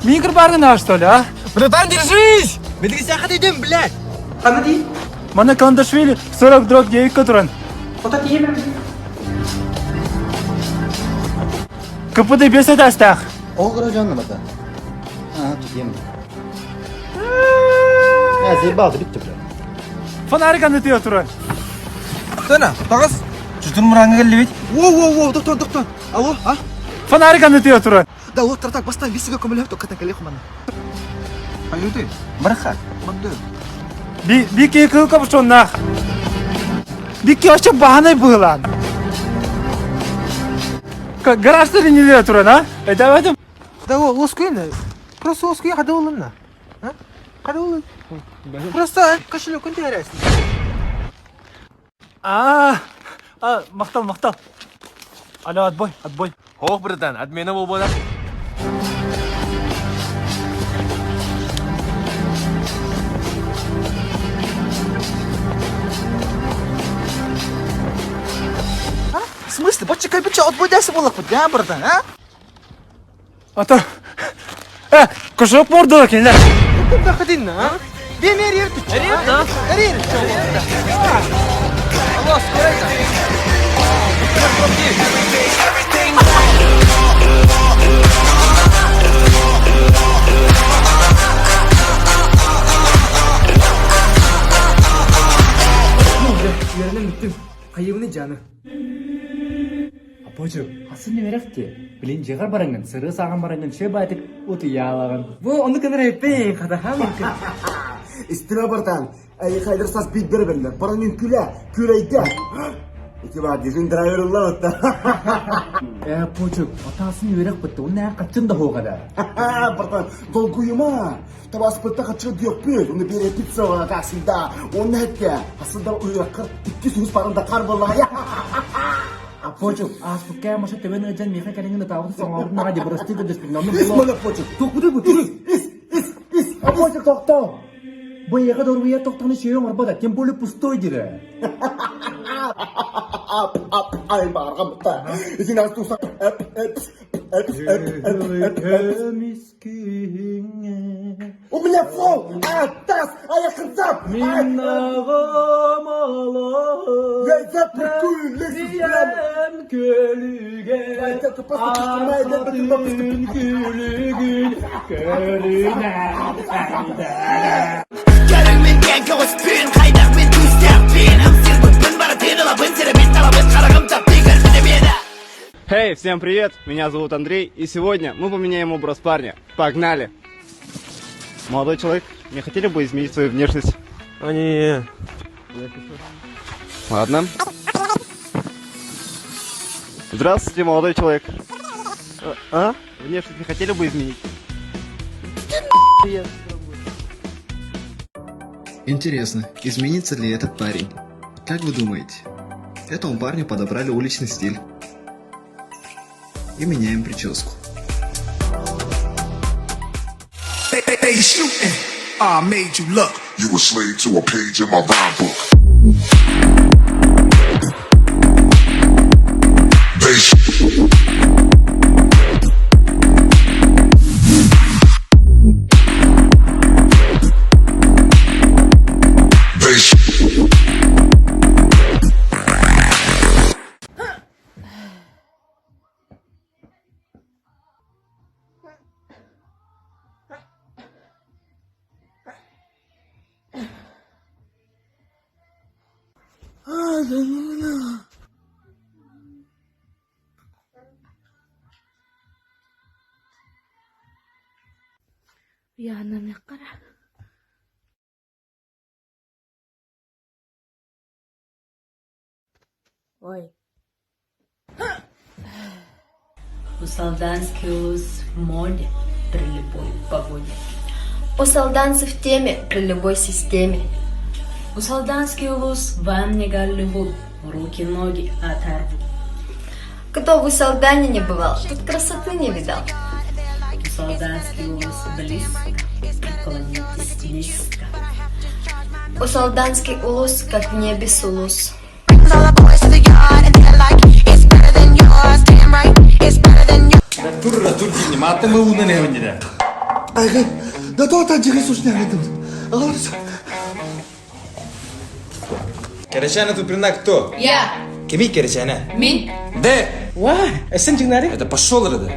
Мигр баргына, что ли, а? Братан, держись! Медресяха дедим, блядь! Хана дии? Мана Каландашвили 40 дрог 9 туран. КПД 5 этаастаах. Ол кыра дьон бата. А, тутем. Я заебал, бүттү, бля. Фонарик анытыа туран. Сана, таҕыс. Чутун мураҥҥа кэллибит. Воу-воу-воу, доктор, доктор. Алло, а? Фонарик анытыа туран. Да, вот так, бастан висига көмөлөһө токката кэлиэх манна. Аюты, бараха, манды. Би бики кыл капшоннаах. Бики вообще баһанай быһылаан. Гаражда нелер туран, а? Это это Да, о, лоскуйна. Просто лоскуй хада олынна. А? Хада олын. Просто кошелек он теряется. А, а, махтал, махтал. Алло, отбой, отбой. Ох, братан, отмена буолбатах. В смысле? Бачча кэлбиччэ отбойдайсы буоллахпыт, да, братан, а? А то... Э, кошелек мордала кинилэр. Доходинна, а? Демер Да? Алло, скорай Үөрэнэн бүттүм. Хайыбыны дьааны. Апочу, асын үөрэх дии. Билин дьиэҕэр бараҥҥын, сырыы сааҕын бараҥҥын үчүгэй баайдык утуйаалаҕын. Бу ону кынар эппин, хатаһаан Истиме братан, эйхайдыр сас бит бербеллер. Баран күлэ, күлэйдэ. Ити баар дизин драйвер ылла Ээ, Апочу, атаасын үөрэх бытты, онно эн хаччын да хуоҕа да. Братан, долгуйума. Табаспытта хаччы диэхпит, оны берепит саҕа таксида. Онно этте, асында уйраккар икки сүүс барында кар боллаҕа. Апочу, ааспыкка маша төбөн ыалдьан миэхэ кэлиҥҥин ытаабыт соҥообут наҕа дебрости көрдөспүт, онно Ис було. мана почек. Тохпутуй бу, Ис, ис, ис, ис. Апочу, тохтоо! Бу эйиэхэ доруобуйа тохтоҕуна сүөһү оҥорбот, тем более пустой дире. Ап, ап, ай бааргамта. Итин ас туса. Эп, эп, эп, эп, эп, эп, эп. У меня флоу, а, тас, а я хрцап. Я запрекую, Lexus прям. Эй, всем привет! Меня зовут Андрей, и сегодня мы поменяем образ парня. Погнали! Молодой человек, не хотели бы изменить свою внешность? А, не, Ладно. Здравствуйте, молодой человек. А? Внешность не хотели бы изменить? Интересно, изменится ли этот парень? Как вы думаете? Этому парню подобрали уличный стиль. И меняем прическу. They shooting. I made you look. You a slave to a page in my rhyme book. They They Уйаанамыахха эрэ Ой Усалданский улус в моде при любой погоде. Усалданцы в теме при любой системе. Усалданский улус вам не Голливуд, руки-ноги оторвут. Кто в Усалдане не бывал, тот красоты не видал. Усалданский улус близко, преклонитесь низко. Усалданский улус, как в небе сулус. Атын мы уунан эһэбин Да то та жиги сушня Кэрэчээнэ Туприна кто? Я. Кими Кэрэчээнэ? Мин. Да. Ва, эсен жиңнари? Это пошел рада.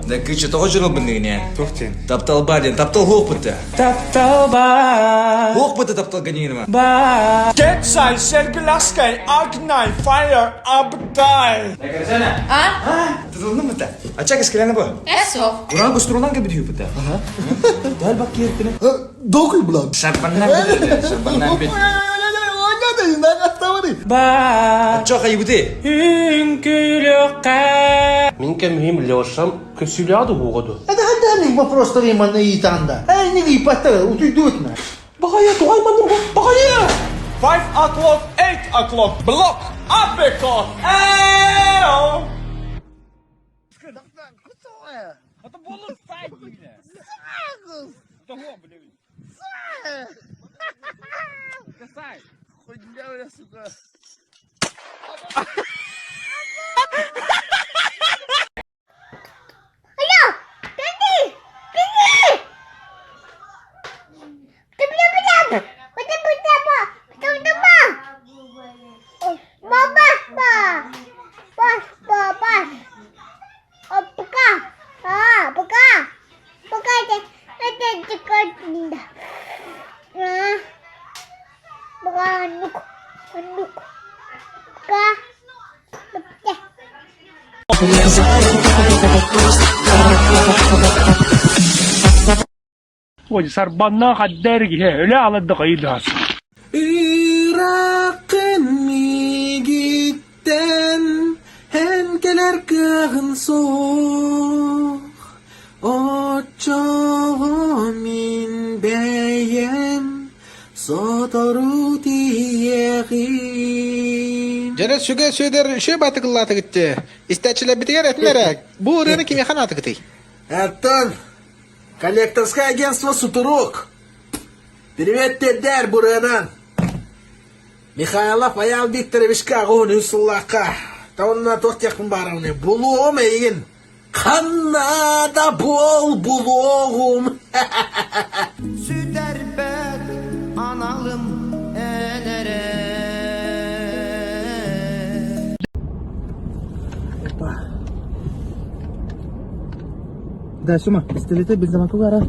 Да кыча того жырыл бындыгыне. Тух диэн. Таптал бар диэн, таптал хуох бытта. Таптал бар. Хуох бытта таптал ганигинема. Бар. Кетсай, Сергеласкай, Агнай, Fire, Абдай. Да Кэрэчээнэ. А? Тутулдун бытта. Ача кэскилэне бу. Эсо. Уран кустурунан кэбитүү бытта. Дал бак киэртине. Докуй булан. Шарбаннан бит. Шарбаннан бит. Бар. Ача хайбыты. Үҥкүүлүөххэ. Мин кэмиһим Лешам көсүлээди уоҕаду. Это ханданың вопростары манна ыйтанда. Эй, не ыйпаттар, утуйдуутна. Баҕайа тугай манным баҕайа! 5 o'clock, 8 o'clock, block, uppercut, Eyo! Ой, сарбанна хаддерги, өлө аладды кайдас. Ыракын мигиттен эн кэлэр кыаҕын суох Оччоҕо мин бэйэм сотору тиийиэҕим Дьэрэ сүгэ Сүөдэр үчүгэй баатыгыллаатыгыт дии. Истээччилэрбитигэр этин эрэ, бу ырыаны кимиэхэ анаатыгытый? Оттон коллекторское агентство «Сутурук». Привет тиэрдээр бурыанан. Михайлов Айаал Викторовичка аҕыһын үс сыллаахха таунна туох диэхпин баарабыный булуом эйигин ханна да буол булуоҕум Сүтэрбэт аналым эн эрэ. Да, Сюма, пистолеты без замокугара.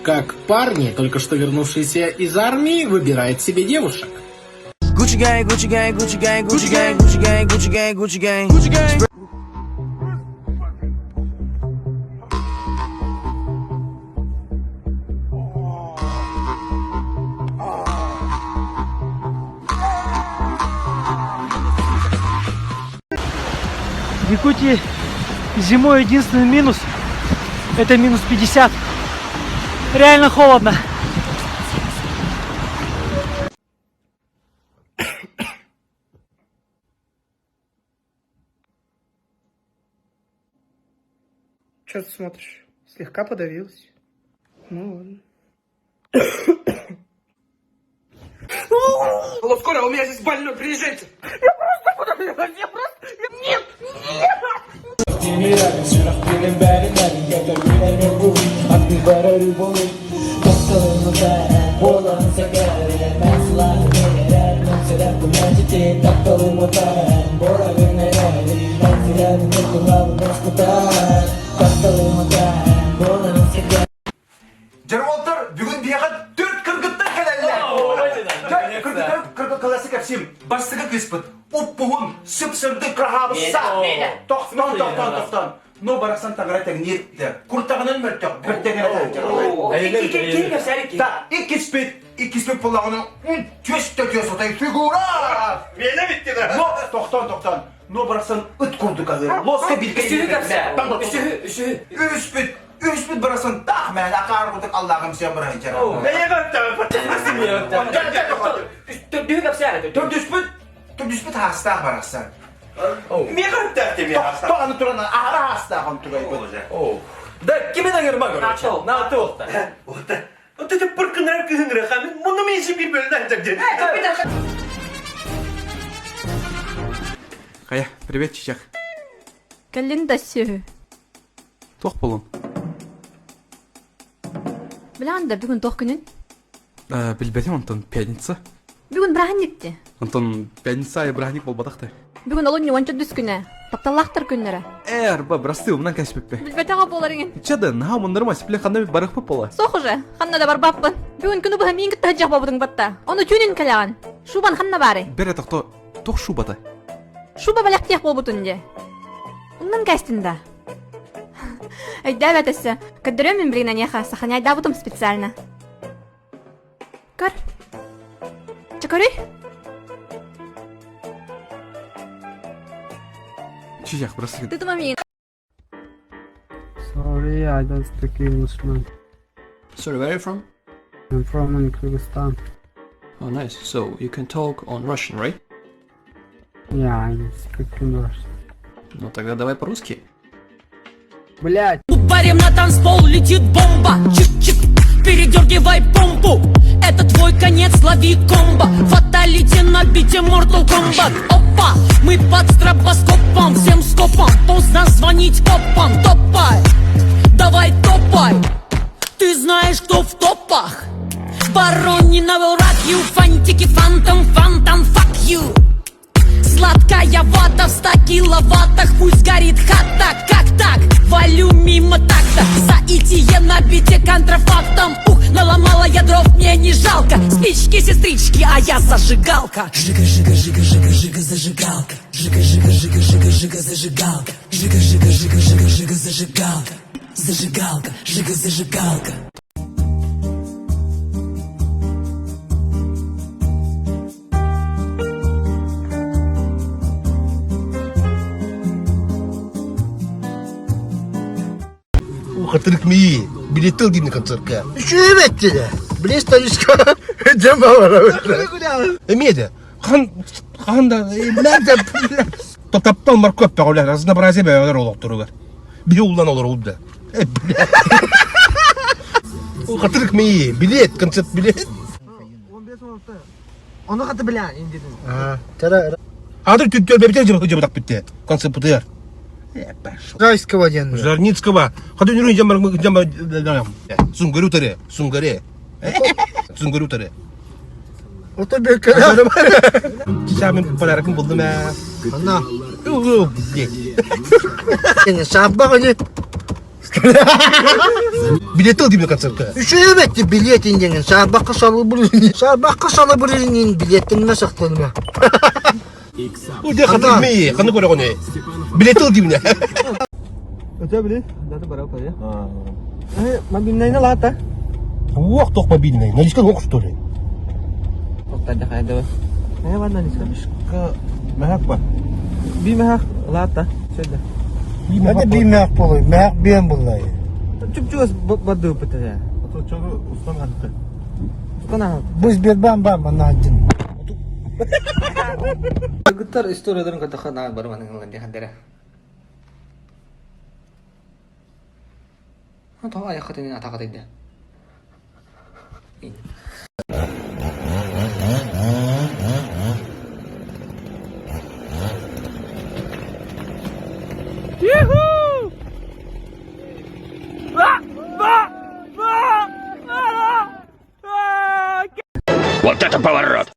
Как парни, только что вернувшиеся из армии, выбирают себе девушек. Gucci gang, Gucci gang, Gucci gang, Gucci gang, Gucci gang, Gucci gang, Gucci gang. Gucci gang. В Якутии зимой единственный минус – это минус 50. Реально холодно. Чё ты смотришь? Слегка подавилась. Ну ладно. Алло, скоро, у меня здесь больной, приезжайте. Я просто подавилась, я просто... Нет, нет! Дьоруолтар бүгүн биһиэхэ төрт кыргыттар кэлэллэр. Төрт кыргыттар кыргытталасы кэпсиим. Бастакы кыыспыт уппуһун сып-сырдык кыраһаабысса. Тохтон, тохтон, тохтон. Ну, барахсан таҥара тэҥниир. Куртаҕынан мөлтөх, бөртөҥөрө Да, иккиспит, иккиспит буллаҕына түөс да түөс отой фигура! Миэнэ битти да. Но, тохтон, тохтон. Но барахсан ыт курдук аһыыр. Лоска бирке. Үсүһү кэпсээ. Үсүһү, үсүһү. Үһүспүт, үһүспүт барахсан таах мээнэ акаар курдук аллааҕым сиэн бырахынчара. Төрдүһү кэпсээ. Төрдүспүт, төрдүспүт хаастаах барахсан. Миэхэ өттөөх дии миэхэ. Тоҕону туран аһара хаастаах онтугайбыт. Да кими наҥырма короче. На туохта. Вот это пыркынар кыһыҥры хамин муну мен bir бөлүнэн дьагден. Хайа, привет, чичах. Кэллин да сүһү. Туох болун? Билэҕин да бүгүн туох күнүн? Билбэтим онтон пятница. Бүгүн бырааһынньык дии. Онтон пятница айы бырааһынньык буолбатах да. Бүгүн олунньу уонча дүс күнэ. Тапталлаахтар күннэрэ. Ээ, арба, бырастыы, умнан кэспиппэ. Билбэтэҕэ буолар иҥин. Чэ да, наһаа умуннарыма, сипле ханна барыахпыт буола. Суох уже, ханна да барбаппын. Бүгүн күнү быһа миин кытта сылдьах буолбутуҥ батта. Ону түүнүн кэлэҕин. Шубан ханна баарый? Бэрэ тохто, туох шубата? Шуба бэлэхтиэх буолбутун дии. Умнан кээстин да. Өйдөөбөт өссө. Көрдөрүөм мин билигин эниэхэ, сохраняйдаабытым специально. Көр. Чэ көрүй. Чичах, бырастыы. Ты миигин Sorry, I don't speak English, man. Sorry, where are you from? I'm from Kyrgyzstan. Oh, nice. So you can talk on Russian, right? Yeah, I speak English. Ну тогда давай по-русски. Блять! Парим на танцпол летит бомба Чик-чик, передергивай помпу Это твой конец, лови комбо Фаталити на бите Mortal Kombat Опа, мы под стробоскопом Всем скопом, поздно звонить копам Топай, давай топай Ты знаешь, кто в топах Баронина will rock you Фантики, фантом, фантом, fuck you Сладкая вата в 100 киловаттах Пусть горит хата, как так? Валю мимо такта Соитие на бите контрафактом Ух, наломала я дров, мне не жалко Спички, сестрички, а я зажигалка Жига, жига, жига, жига, жига, зажигалка Жига, жига, жига, жига, жига, зажигалка Жига, жига, жига, жига, жига, зажигалка Зажигалка, жига, зажигалка Хатырык мии, билет ыл концертка. Үчүгэй эттиле. Билес талишка. Жам бар. Эмиэ да хаһан хаһан да блядь таптал морковь бөҕөлөр разнообразие бөҕөлөр олохторугар биһи уллан олорубут да Хатырык мии, билет, концерт билет. Ону хаты билэн индидин. Адыр түттөр бэбитер жыбытак бүтте. Концерт бутуяр. Жайского диэн. Жарницкого. Хаты нүрүн жамар жамар Сунгари утары, Сунгари. Сунгари утары. Ото бекке. Чамын подарокын булдум ээ. Ана. Саббах ини. Билет ыл деймін концертке. Үчүгэй этти билет индеңин. Саарбахха салыбыр. Саарбахха салыбыр инин билеттин сактаныма. Удэ хатыр ми, ханы көрөҕүнүй. Билет ыл деймін. Өтө били, даты барап кайя. Э, мобильный лата. Уох, тох мобильный. Наличка ох, что ли? Тоқтар жақайды. Э, бар наличка. Наличка мәһәк бар. Би мәһәк лата. Сөйдө. Hadi bir meh bolay, meh biyen bulay. Чүп-чүгөс барды өпөтө. Ото чогу устан хатты. Тукана. Быз bir бам бам анадын. Кыргыттар историяларын катаха на барманың диһандера. Ну, тоҕо айаххытын атаҕатыйда? Вот это поворот!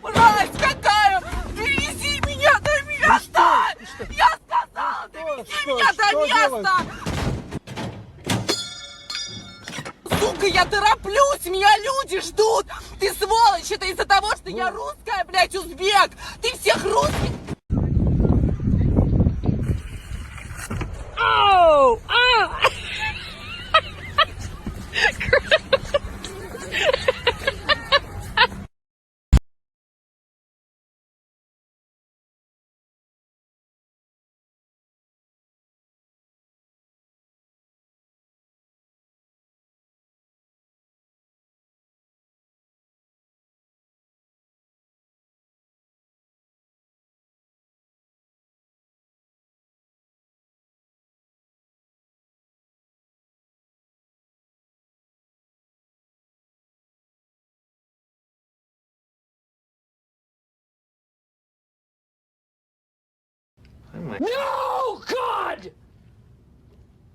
Мразь какая! Довези меня до места! Я сказала, довези меня до места! Сука, я тороплюсь, меня люди ждут! Ты сволочь, это из-за того, что я русская, блядь, узбек! Ты всех русских... Оу! А! No, God!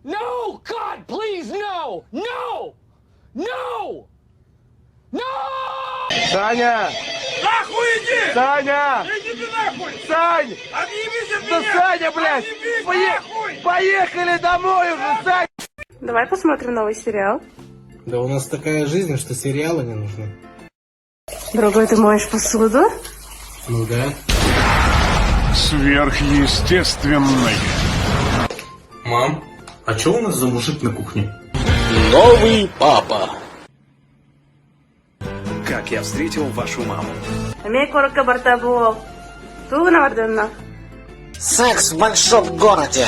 No, God, please, no! No! No! No! Саня! Нахуй иди! Саня! Иди ты нахуй! Сань! Отъебись от Да меня! Саня, блядь! Отъебись Пое- нахуй! Поехали домой уже, Сань! Давай посмотрим новый сериал. Да у нас такая жизнь, что сериалы не нужны. Дорогой, ты моешь посуду? Ну да. Сверхъестественное. Мам, а чё у нас за мужик на кухне? Новый папа. Как я встретил вашу маму. Эмиэ куоракка барта буол. Тугу бардынна. Секс в большом городе.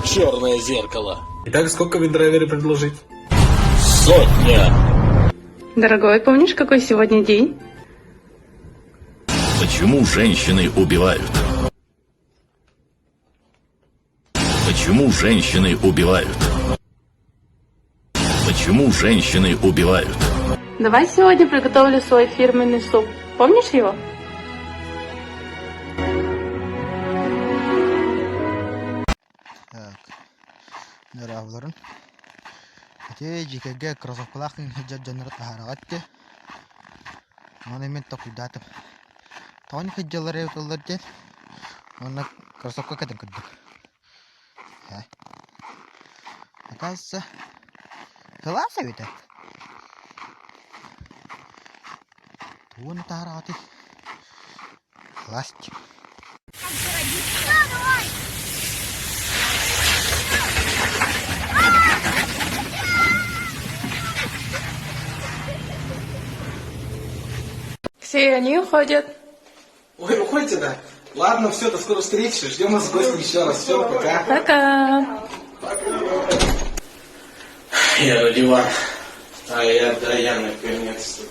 Черное зеркало. Итак, сколько вы драйверы предложить? Сотня. Дорогой, помнишь, какой сегодня день? Почему женщины убивают? Почему женщины убивают? Почему женщины убивают? Давай сегодня приготовлю свой фирменный суп. Помнишь его? Так, дорооболорун. Ити дьиикэйгэ кроссовкалаах сылдьар дьоннору таһаараҕыт дии. Ону мин толкуйдаатым. Тоҕо сылдьаллар эбит диэн уонна кроссовка кэтэн көрдүм. Ээ. Оказывается, сылаас эбит ээ. Тугун таһаараҕытый? Сылаас дии. Все они уходят. Ой, уходите, да? Ладно, все, до скорой встречи. Ждем вас в гости еще раз. Все, пока. Пока. Я на диван. А я, да я наконец-то.